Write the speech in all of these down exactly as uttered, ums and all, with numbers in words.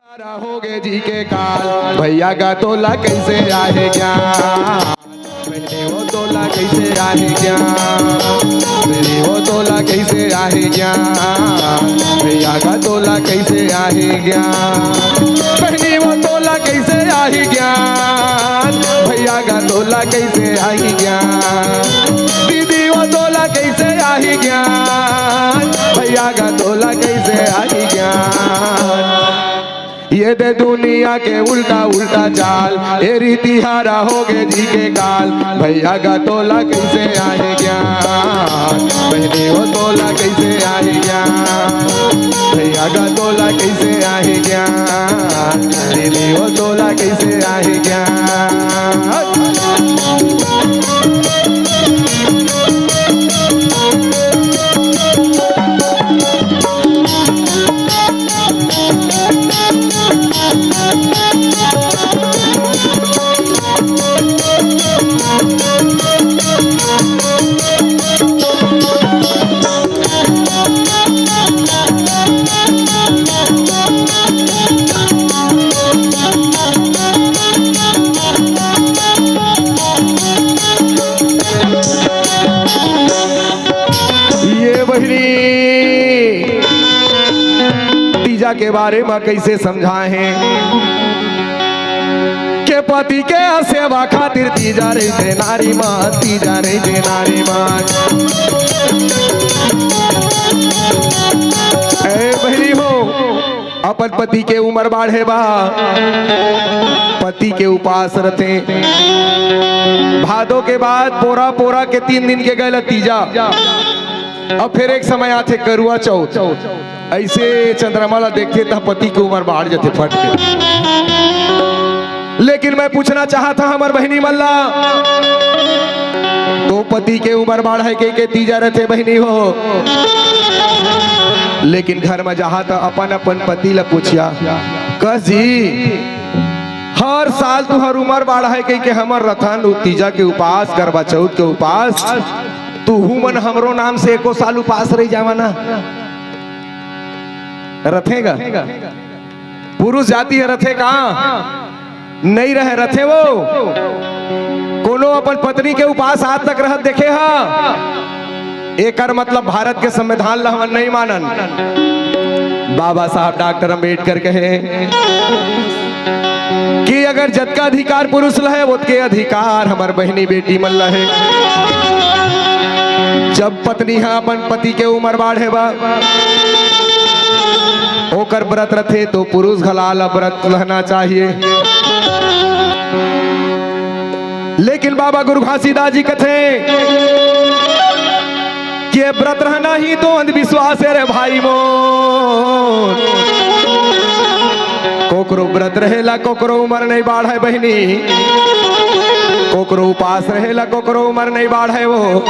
होगे जी के काल, भैया गा तोला कइसे आही ज्ञान? बहिनी हो तोला कइसे आही ज्ञान? बहिनी हो तोला कइसे आही ज्ञान? भैया गा तोला कइसे आही ज्ञान? बहिनी हो तोला कइसे आही ज्ञान? भैया गा तोला कइसे आही ज्ञान? दीदी हो तोला कइसे आही ज्ञान? भैया गा तोला कइसे आही ज्ञान? ये दे दुनिया के उल्टा उल्टा चाल, ए रीति हारा होगे जी के काल। भैया गा तोला कइसे आही ज्ञान? बहिनी हो तोला कइसे आही ज्ञान? भैया गा तोला कइसे आही ज्ञान? दीदी हो तोला कइसे आही ज्ञान? ये बहिनी तीजा के बारे म कइसे समझाए हे के पति के सेवा खातिर तीजा रहिथे नारी मन, तीजा रहिथे नारी मन। ए बहिनी हो, अपन पति के उमर बाढ़े बा, पति के उपास रथे। भादो के बाद पोरा, पोरा के तीन दिन के गए ल तीजा। अब फिर एक समय आथे करुआ चौथ, अइसे चंद्रमा ला देखथे त पति के उमर बाढ़ जथे फट के। लेकिन मैं पूछना चाहत हँव हमर बहिनी मन ला, तो पति के उमर बाढ़े के, के तीजा रथे बहिनी हो, लेकिन घर म जाहा त अपन अपन पति ला पूछिया, कस जी, हर साल तुँहर उमर बाढ़े कहिके हमर रथन उ तीजा के उपास, करवा चौथ के उपास, तुहू मन हमरो नाम से एको साल उपास रहि जावा ना। रथे गा? पुरुष जाति ह रथे का? नइ रहे, रथे वो। कोनो अपन पत्नी के उपास आज तक रहत देखे हा? एकर मतलब भारत के संविधान ल हमन नइ मानन। बाबा साहब डॉक्टर अंबेडकर कहे कि अगर जतका अधिकार पुरुष ल हे, ओतके अधिकार हमर बहिनी बेटी मन ल हे। जब पत्नी ह अपन पति के उमर बाढ़े बा, ओकर व्रत रथे, तो पुरुष घला ल व्रत रहना चाहिए। लेकिन बाबा गुरु घासीदास जी कथे कि ये व्रत रहना ही तो अंधविश्वास हे रे भाई मोर। कोकरो व्रत रहेला, कोकरो उमर नइ बाढ़े बहिनी, कोकरो उपास रहेला, कोकरो उमर नइ बाढ़े वो।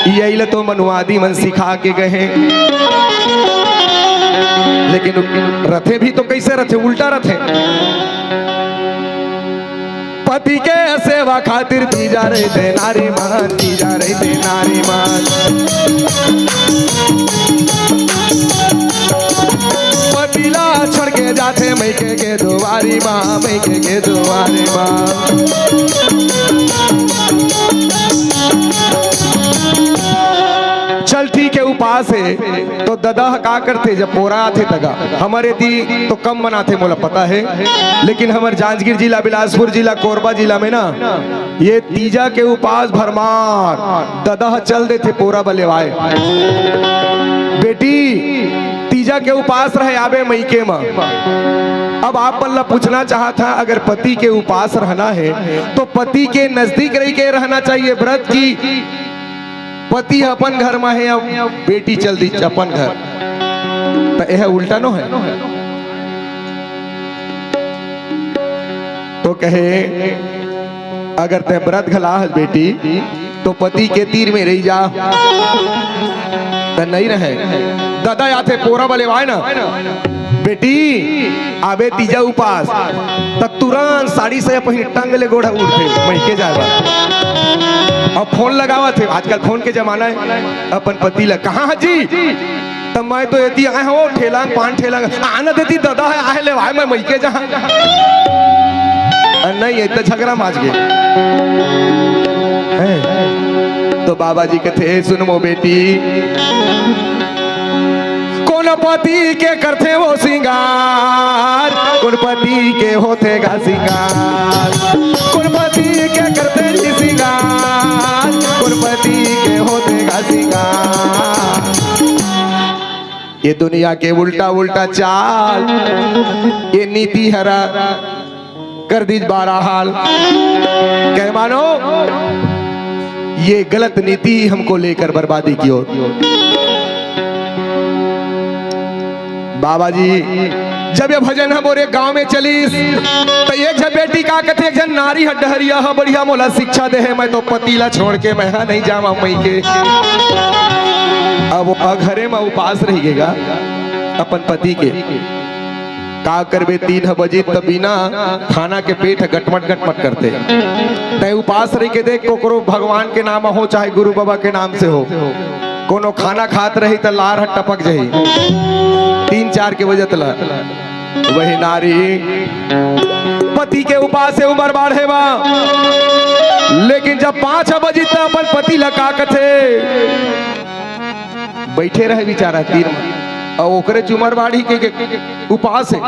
यही ल तो मनुवादी मन सिखा के गए हे। लेकिन रथे भी तो कइसे रथे? उल्टा रथे। पति के सेवा खातिर तीजा रहिथे नारी मन, तीजा रहिथे नारी मन। पति ला छोड़ के जाथे मइके के दुवारी मा, मइके के दुवारी मा। चल ठीक हे, उपास हे, तो ददा ह का करथे जब पोरा आथे तगा? हमर एती तो कम मनाथे, मोला पता हे, लेकिन हमर जांजगीर जिला, बिलासपुर जिला, कोरबा जिला में ना, ये तीजा के उपास भरमार ददा ह चल देथे पोरा बलेवाए। बेटी, तीजा के उपास रहे आबे मइके म। अब आप मन ला पूछना चाहत हँव, अगर पति के उपास रहना हे, तो पति के नजदीक रहि के रहना चाहिए व्रत की पति ह अपन घर म हे, अब बेटी चल दिस अपन घर, त एह उल्टा नो हे? तो कहे, अगर तैं व्रत घला हस बेटी, तो पति के तीर में रहि जा। त नइ रहे, ददा आथे पोरा बलेवाए ना, बेटी, आबे तीजा उपास, त तुरंत साड़ी से पहिर टंग ले गोड़ उठथे, मइके जाए बर। अब फोन लगावत हे, आजकल फोन के जमाना हे, अपन पति ला, "कहाँ ह जी?" त मैं तो एती आए हंव, ठेला म, पान ठेला म, आना देती ददा हे, आए ले भाई, मैं मइके जाहूं। अ, नहीं, ए त झगरा माच गे। हैं? तो बाबा जी कथे, "सुन मो बेटी, कोन पति के करथे वो सिंगार, कोन पति के होथे गा सिंगार, कोन पति के करथे जी सिंगार, कोन पति के होथे गा सिंगार।" ये दुनिया के उल्टा उल्टा चाल, ये नीति हरा कर दीज बारा हाल। कहे मानो, ये गलत नीति हमको लेकर बर्बादी की ओर। बाबा जी, जब ये भजन ह मोर गांव में चलिस, त एक झन बेटी का कथे, एक झन नारी ह डहरिया ह, बढ़िया मोला शिक्षा दे हे, मैं तो पति ला छोड़ के मैं ह नहीं जावंव मइके। अब वो घरे में उपास रहि गे गा अपन पति के। का करबे, तीन ह बजिस त बिना खाना के पेट ह गटमट गटमट करथे। तैं उपास रहि के देख, कोकरो भगवान के नाम हो चाहे गुरु बाबा के नाम से हो, कोनो खाना खात रही त लार ह टपक जाही तीन चार के बजे तला। वही नारी पति के उपास से उमर बाढ़े बा, लेकिन जब पांच ह बजिस त अपन पति ला का कथे, बइठे रहे बिचारा तीर म, अउ ओकरे च उमर बाढ़ी के, के उपास हे।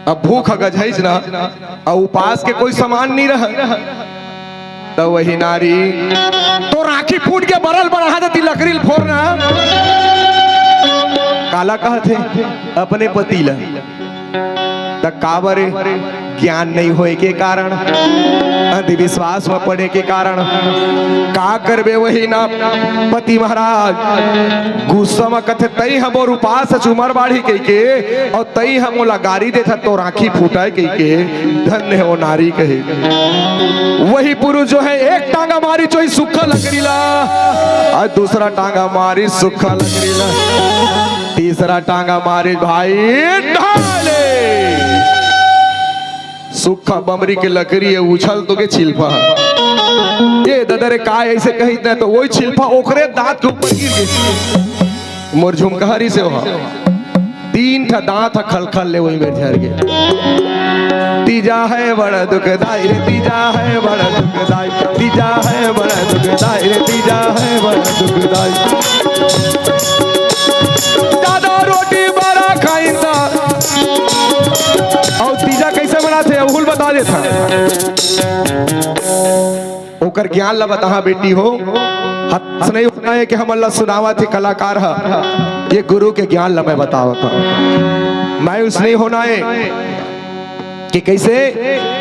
अब भूख ह गझाइस ना, अउ उपास के कोई समान नइ रहे। त वही नारी तोर आंखी फूट के बरल बरहा देती, लकरी ल फोर ना। काला कहत हे? अपने पति ल। त काबर? ज्ञान नइ होए के कारण, अंधविश्वास म पड़े के कारण। का करबे, वही ना पति महाराज गुस्सा म कथे, "तई ह मोर उपास च उमर बाढ़ी," कहिके, अउ "तई ह मोला गारी देथस, तोर आंखी फूटय," कहिके। धन्य हे वो नारी कहे। वही पुरुष जो हे, एक टांगा मारिस वही सुक्खा लकरी ला, अउ दूसरा टांगा मारिस सुक्खा लकरी ला, तीसरा टांगा मारिस भाई ढाले। सुक्खा बमरी के लकरी हे, उछल तो गे छिलफा। ये ददा रे, का अइसे कहिस ना, त वही छिलफा ओकरे दांत के ऊपर गिर गे। मोर झुमकहरी से ओहा तीन ठा दांत ह खलखल ले वही मेर झर गे। तीजा हे बड़ा दुखदाई रे, तीजा हे बड़ा दुखदाई, तीजा हे बड़ा दुखदाई रे, तीजा हे बड़ा दुखदाई। जादा रोटी बड़ा खाइन त। अउ तीजा कइसे मनाथे, ओहू ल बता देथंव। ओकर ज्ञान ला बताहा बेटी हो। हस नइ होना हे कि हमन ला सुनावत हे कलाकार ह, ये गुरु के ज्ञान ला मैं बतावत हंव। मायूस नइ होना हे कि कइसे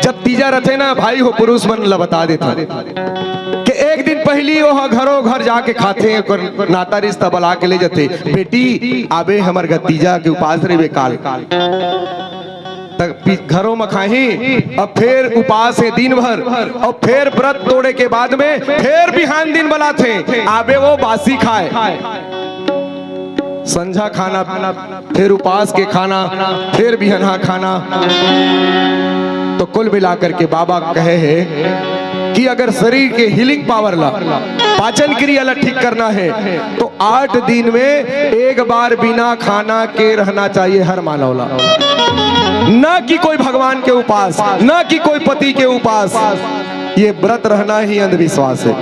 जब तीजा रथे ना भाई हो, पुरुष मन ला बता देथंव कि एक दिन पहिली ओह घरो घर जाके खाथे, ओकर नाता रिश्ता बला के ले जथे, "बेटी आबे हमर घर तीजा के उपास रहिबे काल।" त पी-, घरो म खाही, अब फेर उपास हे दिन भर, अब फेर व्रत तोड़े के बाद में फेर बिहान दिन बलाथे, आबे वो बासी खाय। संझा खाना, फेर उपास के खाना, फेर बिहनहा खाना। तो कुल मिलाकर के बाबा कहे हे कि अगर शरीर के healing power ला, पाचन क्रिया ला ठीक करना हे, तो आठ दिन में एक बार बिना खाना के रहना चाहिए हर मानव ला। ना कि कोई भगवान के उपास, ना कि कोई पति के उपास, ये व्रत रहना ही अंधविश्वास हे।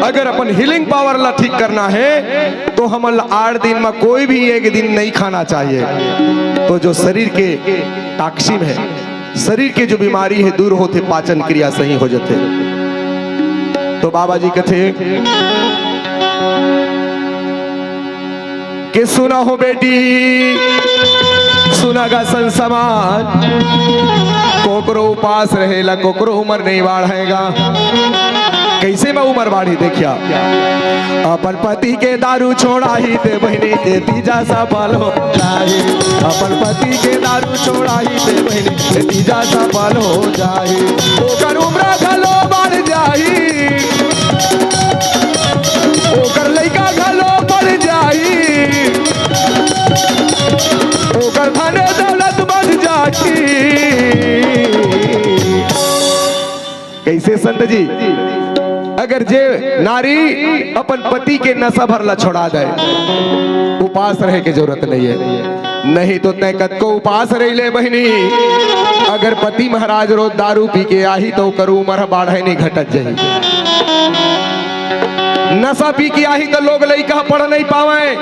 अगर अपन healing power ला ठीक करना हे, तो हमन ला आठ दिन में कोई भी एक दिन नहीं खाना चाहिए। तो जो शरीर के toxin हे, शरीर के जो बीमारी हे, दूर होथे, पाचन क्रिया सही हो जथे। तो बाबा जी कथे कि सुना हो बेटी, सुना गा संत समाज, कोकरो उपास रहेला, कोकरो उमर नहीं बाढ़ेगा। कइसे मैं उमर बाढ़ी देखिया? अपन पति के दारू छोड़ाही ते बहिनी, ते तीजा सफल हो जाही। अपन पति के दारू छोड़ाही ते बहिनी, ते तीजा सफल हो जाही। ओकर उम्र घलो बढ़ जाही, ओकर लइका घलो बढ़ जाही, ओकर धन दौलत बढ़ जाही। कइसे संत जी? अगर जे नारी अपन पति के नशा भर ला छोड़ा दे, उपास रहे के जरूरत नहीं है। नहीं तो तय कतको उपास रही ले बहिनी, अगर पति महाराज रोज दारू पी के आही तो ओकर उम्र ह बाढ़े नहीं, घटत जाही। नशा पी के आही तो लोग लइका पढ़ नहीं पावे,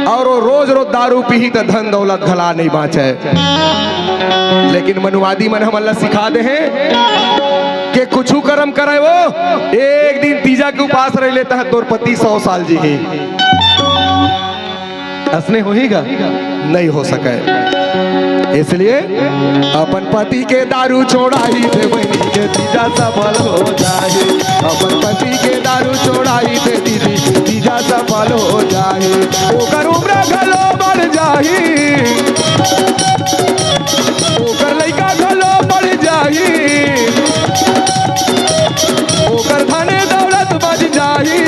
और वो रोज रोज दारू पीही तो धन दौलत घला नहीं बाँचे। लेकिन मनुवादी मन हमन ला सिखा दे हे कि कुछु करम करे वो, एक दिन तीजा के उपास रह लेता है, तोर पति सौ साल जी ही। असने होही गा? नहीं हो सके। इसलिए अपन पति के दारू छोड़ाही थे बहिनी के तीजा सफल हो जाही। अपन पति के दारू छोड़ाही थे दीदी, तीजा सफल हो जाही। ओकर उम्र घलो बढ़ जाही, ओकर लइका घलो बढ़ जाही, ओकर धन दौलत बढ़ जाही।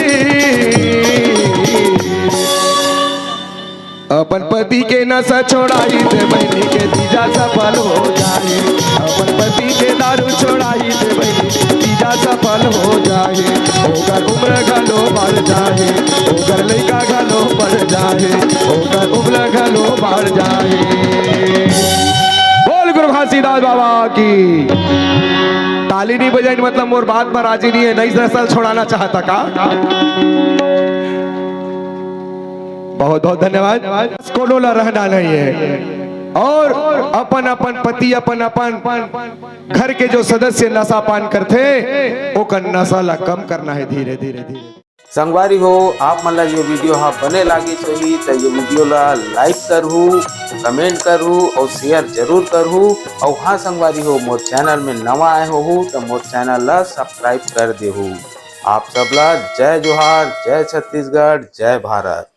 अपन पति के नशा छोड़ाही थे बहिनी के तीजा सफल हो जाही। अपन पति के दारू छोड़ाही थे बहिनी तीजा सफल हो जाही। ओकर उम्र घलो बढ़ जाही, ओकर लइका घलो बढ़ जाही, ओकर उम्र घलो बढ़ जाही। बोल गुरु घासीदास बाबा की। ताली नहीं बजाइन मतलब मोर बात में राजी नहीं है, नहीं नशा छोड़ाना चाहता का? बहुत बहुत धन्यवाद। कोनो ला रहना नहीं है। और अपन अपन पति, अपन अपन घर के जो सदस्य नशा पान करथे, ओकर नशा ला कम करना है धीरे धीरे धीरे। संगवारी हो, आप मन ला ये वीडियो हा बने लागिस होही त ये वीडियो ला लाइक करहू, कमेंट करहू और शेयर जरूर करहू। और हाँ संगवारी हो, मोर चैनल में नवा आए होहू त मोर चैनल ला सब्सक्राइब कर देहू। आप सब ला जय जोहार, जय छत्तीसगढ़, जय भारत।